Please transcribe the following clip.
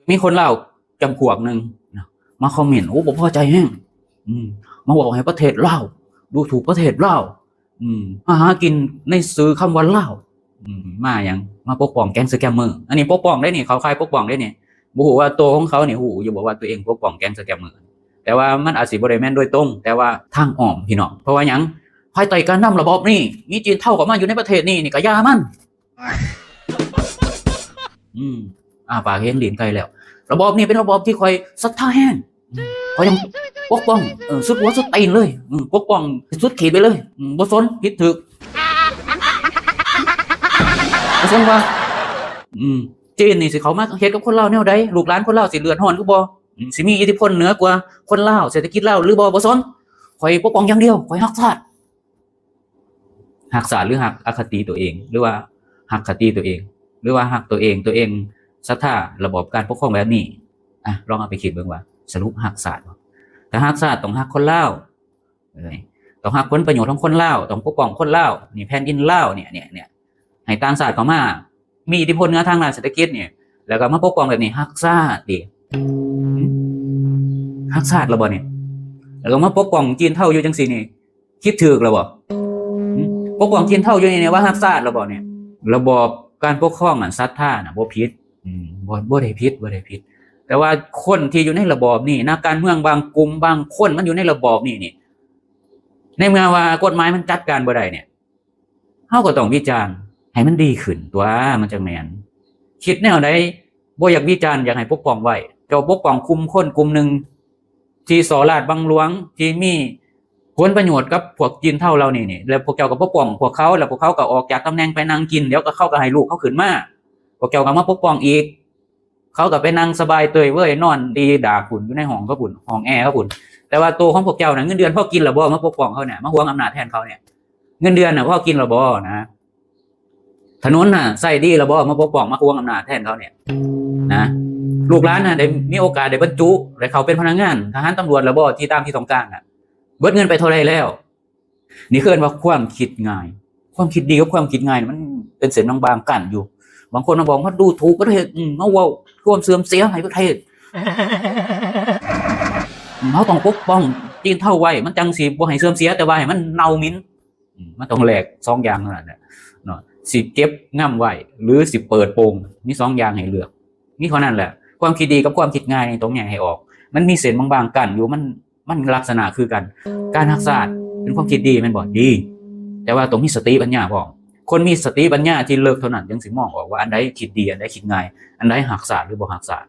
ມີຄົນລາວຈຳພວກໜຶ່ງນະ ມາຄອມເມັນ ໂອ້ ບໍ່ພໍໃຈແຮງ ອືມ ມາເວົ້າໃຫ້ປະເທດລາວ ດູຖູກປະເທດລາວ ອືມ ມາຫາກິນໃນຊື່ຄຳວ່າລາວ ອືມ ມາຫຍັງ ມາປົກປ້ອງແກ້ງສະແກມເມີ. ອັນນີ້ປົກປ້ອງເດ້ນີ້ ເຂົ້າຂ່າຍປົກປ້ອງເດ້ນີ້. ບໍ່ຮູ້ວ່າໂຕຂອງເຂົານີ້ຮູ້ຢູ່ບໍ່ວ່າຕົວເອງປົກປ້ອງແກ້ງສະແກມເມີ? ແຕ່ວ່າມັນອາດຊິບໍ່ໄດ້ແມ່ນໂດຍຕົງ ແຕ່ວ່າທາງອ້ອມ ພີ່ນ້ອງ. ເພາະວ່າຫຍັງ? ພາຍໃຕ້ການນຳລະບອບນີ້ ມີຈີນເທົາເຂົ້າມາຢູ່ໃນປະເທດນີ້ ນີ້ກະຢ່າມັນ. ອືມ ອ້າປາກເຫັນຕີນໄກ່ແລ້ວ. ລະບອບນີ້ເປັນລະບອບທີ່ຂ້ອຍສັດທາແຮງ. ອືມ ຂ້ອຍຍັງປົກປ້ອງ ເອີ ສຸດຫົວສຸດຕີນເລີຍ. ອືມ ປົກປ້ອງສຸດຂີດໄປເລີຍ. ອືມ ບໍ່ສົນຜິດຖືກ ບໍ່ສົນວ່າ ອືມ ຈີນນີ້ຊິເຂົ້າມາເຮັດກັບຄົນລາວແນວໃດ, ລູກຫຼານຄົນລາວຊິເດືອດຮ້ອນຫຼືບໍ່, ອືມ ຊິມີອິດທິພົນເໜືອກວ່າຄົນລາວ, ເສດຖະກິດລາວຫຼືບໍ່, ບໍ່ສົນ. ຂ້ອຍປົກປ້ອງຢ່າງດຽວ, ຂ້ອຍຮັກຊາດ. ຮັກຊາດ ຫຼື ຮັກອະຄະຕິຕົວເອງ ຫຼືວ່າຮັກຄະຕິຕົວເອງ ຫຼືວ່າຮັກຕົວເອງ ຕົວເອງສັດທາລະບອບການປົກຄອງແບບນີ້? ອະ ລອງເອົາໄປຄິດເບິ່ງວ່າ ສະຫຼຸບຮັກຊາດບໍ່? ຖ້າຮັກຊາດຕ້ອງຮັກຄົນລາວ ເອີ ຕ້ອງຮັກຜົນປະໂຫຍດຂອງຄົນລາວ, ຕ້ອງປົກປ້ອງຄົນລາວ, ນີ້ແຜ່ນດິນລາວ ເນີ້ຍ ໃຫ້ຕ່າງຊາດເຂົ້າມາ ມີອິດທິພົນເໜືອທາງດ້ານເສດຖະກິດນີ້ ແລ້ວກໍມາປົກປ້ອງແບບນີ້ ຮັກຊາດຕິ? ຫຶ? ຮັກຊາດແລ້ວບໍ່ນີ້? ແລ້ວກໍມາປົກປ້ອງຈີນເທົາຢູ່ຈັ່ງຊີ້ນີ້ ຄິດຖືກແລ້ວບໍ່? ຫຶ? ປົກປ້ອງຈີນເທົາຢູ່ນີ້ວ່າຮັກຊາດແລ້ວບໍ່ນີ້? ລະບອບການປົກຄອງນັ້ນ ສັດທານະບໍ່ຜິດ ອືມ ບໍ່ ບໍ່ໄດ້ຜິດ ບໍ່ໄດ້ຜິດ. ແຕ່ວ່າຄົນທີ່ຢູ່ໃນລະບອບນີ້ ນັກການເມືອງບາງກຸ່ມບາງຄົນມັນຢູ່ໃນລະບອບນີ້ນີ້ ໃນເມື່ອວ່າກົດໝາຍມັນຈັດການບໍ່ໄດ້ນີ້ ເຮົາກໍຕ້ອງວິຈານໃຫ້ມັນດີຂຶ້ນຕົວະ ມັນຈັ່ງແມ່ນ. ຄິດແນວໃດບໍ່ຢາກວິຈານ ຢາກໃຫ້ປົກປ້ອງໄວ້. ເຈົ້າປົກປ້ອງກຸ່ມຄົນກຸ່ມໜຶ່ງທີ່ສໍ້ລາດບັງຫຼວງ ທີ່ມີຜົນປະໂຫຍດກັບພວກຈີນເທົາເຫຼົ່ານີ້ນີ້ ແລ້ວພວກເຈົ້າກໍປົກປ້ອງພວກເຂົາ ແລ້ວພວກເຂົາກໍອອກຈາກຕຳແໜ່ງໄປນັ່ງກິນ ດຽວກໍເຂົາກໍໃຫ້ລູກເຂົາຂຶ້ນມາ ພວກເຈົ້າກໍມາປົກປ້ອງອີກ. ເຂົາກໍໄປນັ່ງສະບາຍເຕີຍເວີຍ ນອນຕີດາກພຸ້ນ ຢູ່ໃນຫ້ອງເຂົາພຸ້ນ ຫ້ອງແອເຂົາພຸ້ນ. ແຕ່ວ່າໂຕຂອງພວກເຈົ້ານະ ເງິນເດືອນພໍກິນແລ້ວບໍ່? ມາປົກປ້ອງເຂົານະ ມາຫວງອຳນາດແທນເຂົານີ້ ເງິນເດືອນນະພໍກິນແລ້ວບໍ່ນະ? ຖະໜົນນະໃຊ້ດີແລ້ວບໍ່? ມາປົກປ້ອງ ມາຫວງອຳນາດແທນເຂົານີ້ນະ. ລູກຫຼານນະໄດ້ມີໂອກາດໄດ້ບັນຈຸ ໄດ້ເຂົ້າເປັນພະນັກງານທະຫານຕຳຫຼວດແລ້ວບໍ່? ທີ່ຕາມທີ່ຕ້ອງການນະ ເບິດເງິນໄປເທົ່າໃດແລ້ວ? ນີ້ຄືເອີ້ນວ່າຄວາມຄິດງ່າຍ. ຄວາມຄິດດີກັບຄວາມຄິດງ່າຍນີ້ ມັນເປັນເສັ້ນບາງໆກັ້ນຢູ່. ບາງຄົນມາບອກ ມາດູຖູກປະເທດ ອືມ ມາເວົ້າຄວາມເສື່ອມເສຍໃຫ້ປະເທດ. ເຮົາຕ້ອງປົກປ້ອງຈີນເທົາໄວ້ ມັນຈັ່ງຊິບໍ່ໃຫ້ເສື່ອມເສຍ ແຕ່ວ່າໃຫ້ມັນເນົ່າໝິ່ນ. ອືມ ມັນຕ້ອງແລກສອງຢ່າງເທົ່ານັ້ນແຫຼະເນາະ ຊິເກັບງຳໄວ້ ຫຼື ຊິເປີດໂປງ ມີສອງຢ່າງໃຫ້ເລືອກ. ມີເທົ່ານັ້ນແຫຼະ ຄວາມຄິດດີກັບຄວາມຄິດງ່າຍນີ້ຕ້ອງແຍກໃຫ້ອອກ. ມັນມີເສັ້ນບາງໆກັ້ນຢູ່ ມັນ ມັນລັກສະນະຄືກັນ. ການຮັກຊາດເປັນຄວາມຄິດດີແມ່ນບໍ່? ດີ. ແຕ່ວ່າຕ້ອງມີສະຕິປັນຍາພ້ອມ. ຄົນມີສະຕິປັນຍາທີ່ເລິກເທົ່ານັ້ນ ຈຶ່ງຊິມອງອອກວ່າອັນໃດຄິດດີ ອັນໃດຄິດງ່າຍ ອັນໃດຮັກຊາດ ຫຼື ບໍ່ຮັກຊາດ.